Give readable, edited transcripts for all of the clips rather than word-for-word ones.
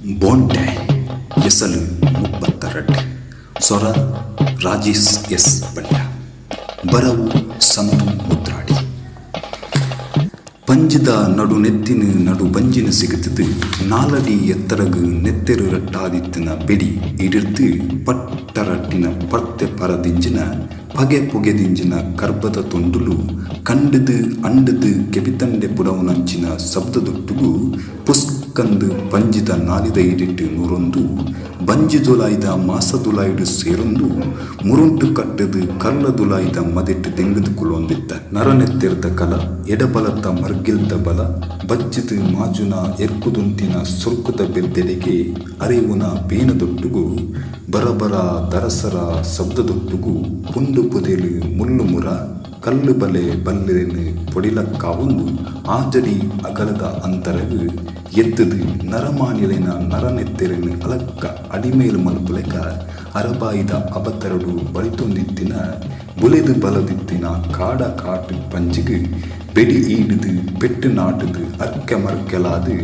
ಬೋಂಟೆ ಎಸಲು 32 ಸೊರ Rajesh S ಬಂಡ ಬರವು ಸಂತು ಮುದ್ರಾಡಿ. ಪಂಜಿದ ನಡು ನೆತ್ತಿನ ನಡು ಬಂಜಿನ ಸಿಗುತ್ತದು ನಾಲಡಿ ಎತ್ತರಗು ನೆತ್ತೆರು ರಟ್ಟಾದಿತ್ತಿನ ಬೆಡಿ ಇಡಿರ್ತು ಪಟ್ಟರಟ್ಟಿನ ಪರ್ತೆ ಪರದಿಂಜಿನ ಪಗೆ ಪೊಗೆದಿಂಜಿನ ಕರ್ಬದ ತೊಂಡುಲು ಕಂಡದು ಅಂಡದು ಕೆಬಿತಂಡೆ ಪುಡವನಂಚಿನ ಶಬ್ದದೊಟ್ಟುಗು ಪುಸ್ಕಂದು ಪಂಜಿದ ನಾಲಿದ ಇಡಿಟ್ಟು ನೂರೊಂದು ಬಂಜಿ ದುಲಾಯ್ದ ಮಾಸ ದುಲಾಯ್ಡು ಸೇರೊಂದು ಮುರುಂಟು ಕಟ್ಟದು ಕರ್ಲ ದುಲಾಯ್ದ ಮದೆಟ್ಟು ದೆಂಗದು ಕುಲೊಂದಿತ್ತ ನರನೆತ್ತೆರ್ದ ಕಲ ಎಡಬಲತ್ತ ಮರ್ಗಿಲ್ದ ಬಲ ಬಜ್ಜಿದು ಮಾಜುನ ಎರ್ಕುದುಂತಿನ ಸುರ್ಕುದ ಬಿರ್ದೆಡೆಗೆ ಅರಿವುನ ಬೇನದೊಟ್ಟುಗು ಬರಬರ ದರಸರ ಶಬ್ದದೊಟ್ಟುಗು ಪುಂಡು ಪುದೆಲು ಮುಳ್ಳು ಮುರ ಕಲ್ಲು ಬಲೆ ಬಲ್ಲೆನು ಪೊಡಿಲಕ್ಕಾವೊಂದು ಆಜಡಿ ಅಗಲದ ಅಂತರಗು ಎತ್ತದು ನರಮಾನಿಲೆನ ನರನೆತ್ತೆರೆನು ಅಲಕ್ಕ ಅಡಿಮೇಲು ಮಲ್ಪುಲೆಕ ಅರಬಾಯಿದ ಅಬತರಡು ಬಳಿತೊಂದಿತ್ತಿನ ಬುಲೆದು ಬಲದಿತ್ತಿನ ಕಾಡ ಕಾಟು ಪಂಜಿಗು ಬೆಡಿ ಈಡುದು ಪೆಟ್ಟು ನಾಟುದು ಅರ್ಕೆ ಮರ್ಕೆಲಾದು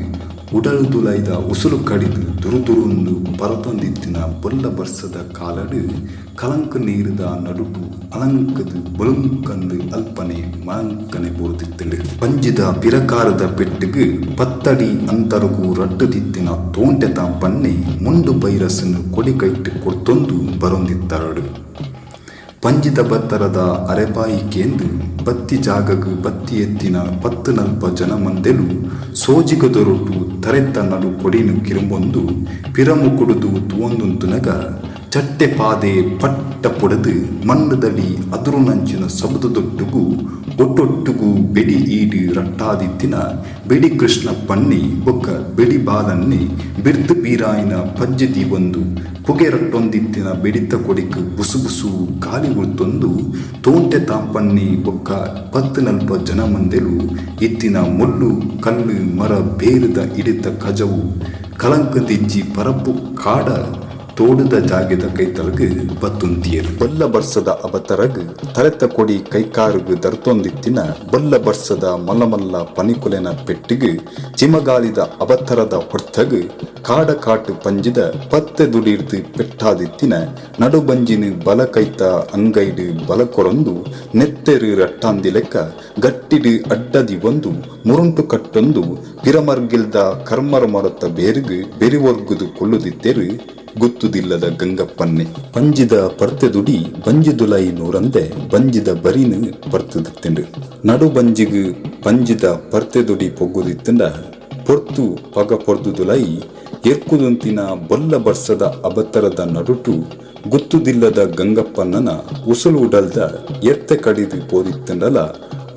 ಉಡಲು ದುಲೈದ ಉಸುಲು ಕಡಿದು ದುರುದುರುಂದು ಪರತೊಂದಿತ್ತಿನ ಬೊಲ್ಲ ಬರ್ಸದ ಕಾಲಡು ಕಲಂಕು ನೀರುದ ನಡುಟು ಅಲಂಕದು ಬೊಲುಂಕಂದು ಅಲ್ಪನೆ ಮಲಂಕನೆ ಬೋರ್ದಿತ್ತಂಡು. ಪಂಜಿದ ಪಿರಕಾರದ ಪೆಟ್ಟಿಗು ಪತ್ತಡಿ ಅಂತರಗು ರಟ್ಟುದಿತ್ತಿನ ತೋಂಟೆ ತಾಂಪನ್ನೆ ಮುಂಡು ಬೈರಸನ್ನು ಕೊಡಿ ಕೈಟ್ಟು ಕೊಡ್ತೊಂದು ಬರೊಂದಿತ್ತರಡು. ಪಂಜಿದ ಬತ್ತರದ ಅರೆಬಾಯಿ ಕೇಂದು ಬತ್ತಿ ಜಾಗಗು ಬತ್ತಿ ಎತ್ತಿನ ಪತ್ತು ನಲ್ಪ ಜನ ಮಂದೆಲು ಸೋಜಿಗದೊರಟು ತರೆತ್ತ ನಡು ಕೊಡಿನು ಕಿರುಂಬೊಂದು ಪಿರಮು ಕುಡಿದು ತುವೊಂದುಂತುನಗ ಚಟ್ಟೆ ಪಾದೆ ಪಟ್ಟ ಪೊಡೆದು ಮಣ್ಣುದಡಿ ಅದುರುನಂಚಿನ ಶಬ್ದದೊಟ್ಟುಗು ಒಟ್ಟೊಟ್ಟುಗು ಬೆಡಿ ಈಡು ರಟ್ಟಾದಿತ್ತಿನ ಬೆಡಿ ಕೃಷ್ಣ ಪನ್ನಿ ಬೊಕ್ಕ ಬೆಡಿ ಬಾಲನ್ನಿ ಬಿರ್ದು ಬೀರಾಯಿನ ಪಜ್ಜೆ ದೀವೊಂದು ಪುಗೆ ರಟ್ಟೊಂದಿತ್ತಿನ ಬೆಡಿತ ಕೊಡಿಕ್ ಬುಸು ಬುಸು ಗಾಲಿ ಉರ್ತೊಂದು ತೋಂಟೆ ತಾಂಪನ್ನಿ ಬೊಕ್ಕ ಪತ್ತು ನಲ್ಪ ಜನ ಮಂದೆಲು ಇತ್ತಿನ ಮುಳ್ಳು ಕಲ್ಲು ಮರ ಬೇರುದ ಇಡಿತ ಕಜವು ಕಲಂಕದಿಜ್ಜಿ ಪರಪ್ಪು ಕಾಡ ತೋಡುದ ಜಾಗೆದ ಕೈತಲಗು ಬತ್ತುಂತಿಯರು. ಬೊಲ್ಲ ಬರ್ಸದ ಅಬತರಗು ತಲೆತ ಕೊಡಿ ಕೈಕಾರುಗು ದರ್ತೊಂದಿತ್ತಿನ ಬೊಲ್ಲ ಬರ್ಸದ ಮಲ್ಲ ಮಲ್ಲ ಪನಿಕುಲೆನ ಪೆಟ್ಟಿಗು ಚಿಮಗಾಲಿದ ಅಬತರದ ಹೊರ್ತಗು ಕಾಡ ಕಾಟು ಪಂಜಿದ ಪತ್ತೆ ದುಡಿರ್ದು ಪೆಟ್ಟಾದಿತ್ತಿನ ನಡುಬಂಜಿನ ಬಲ ಕೈತ ಅಂಗೈಡು ಬಲ ಕೊರೊಂದು ನೆತ್ತೆರು ರಟ್ಟಾಂದಿ ಲೆಕ್ಕ ಗಟ್ಟಿಡು ಅಡ್ಡದಿ ಒಂದು ಮುರುಂಟು ಕಟ್ಟೊಂದು ಪಿರಮರ್ಗಿಲ್ದ ಕರ್ಮರ ಮರತ್ತ ಬೇರುಗು ಬೆರಿವೊರ್ಗುದು ಕೊಲ್ಲುದಿತ್ತೆರು ಗೊತ್ತುದಿಲ್ಲದ ಗಂಗಪ್ಪನ್ನೆ. ಪಂಜಿದ ಪರ್ತೆ ದುಡಿ ಬಂಜಿದುಲೈ ನೂರಂದೆ ಬಂಜಿದ ಬರಿನು ಪರ್ತುದಿತ್ತೆಂಡು. ನಡು ಬಂಜಿಗು ಪಂಜಿದ ಪರ್ತೆ ದುಡಿ ಪೊಗ್ಗುದಿತ್ತಂಡ ಪೊರ್ತು ಪಗ ಪೊರ್ದುದುಲೈ ಎರ್ಕುದುಂತಿನ ಬೊಲ್ಲ ಬರ್ಸದ ಅಬತರದ ನಡುಟು ಗೊತ್ತುದಿಲ್ಲದ ಗಂಗಪ್ಪನ್ನನ ಉಸುಲು ಉಡಲ್ದ ಎರ್ತೆ ಕಡಿದು ಪೋದಿತ್ತಂಡಲ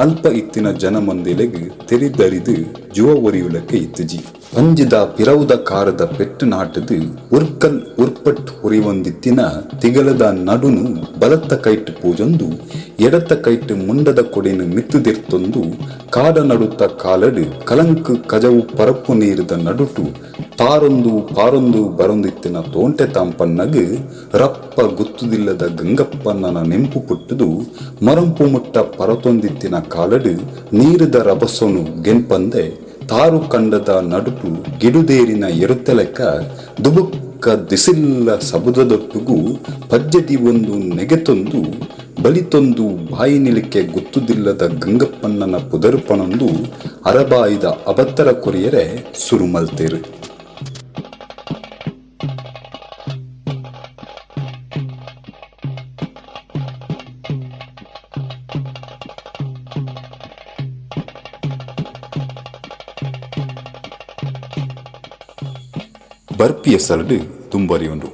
ಅಲ್ಪ ಇತ್ತಿನ ಜನ ಮಂದಿಲೆಗ್ ತೆರಿದರಿದು ಜುವ ಒರಿಯುಲಕ್ಕೆ ಇತ್ತುಜಿ. ಪಂಜಿದ ಪಿರವುದ ಕಾರದ ಪೆಟ್ಟು ನಾಟದು ಉರ್ಕಲ್ ಉರ್ಪಟ್ ಹುರಿವೊಂದಿತ್ತಿನ ತಿಗಲದ ನಡುನು ಬಲತ್ತ ಕೈಟ್ಟು ಪೂಜೊಂದು ಎಡತ್ತ ಕೈಟ್ಟು ಮುಂಡದ ಕೊಡಿನು ಮಿತ್ತುದಿರ್ತೊಂದು ಕಾಡ ನಡುತ್ತ ಕಾಲಡು ಕಲಂಕು ಕಜವು ಪರಪ್ಪು ನೀರಿದ ನಡುಟು ತಾರೊಂದು ಪಾರೊಂದು ಬರೊಂದಿತ್ತಿನ ತೋಂಟೆ ತಾಂಪನ್ನಗು ರಪ್ಪ ಗುತ್ತುದಿಲ್ಲದ ಗಂಗಪ್ಪನ್ನನ ನೆಂಪು ಪುಟ್ಟುದು ಮರಂಪು ಮುಟ್ಟ ಪರತೊಂದಿತ್ತಿನ ಕಾಲಡು ನೀರಿದ ರಭಸೊನು ಗೆನ್ಪಂದೆ ತಾರು ಕಂಡದ ನಡುಟು ಗಿಡುದೇರಿನ ಎರುತ್ತಲೆಕ್ಕ ದುಬುಕ್ಕ ದಿಸಿಲ್ಲ ಸಬುದದೊಟ್ಟುಗು ಪಜ್ಜದಿ ಒಂದು ನೆಗೆತೊಂದು ಬಲಿತೊಂದು ಬಾಯಿ ನಿಲಿಕೆ ಗೊತ್ತುದಿಲ್ಲದ ಗಂಗಪ್ಪನ್ನನ ಪುದರ್ಪಣೊಂದು ಅರಬಾಯಿದ ಅಬತ್ತರ ಕೊರಿಯರೆ ಸುರುಮಲ್ತೇರು. ಬರ್ಪಿಯ ಸರಡು ತುಂಬರಿಯುಂಡು.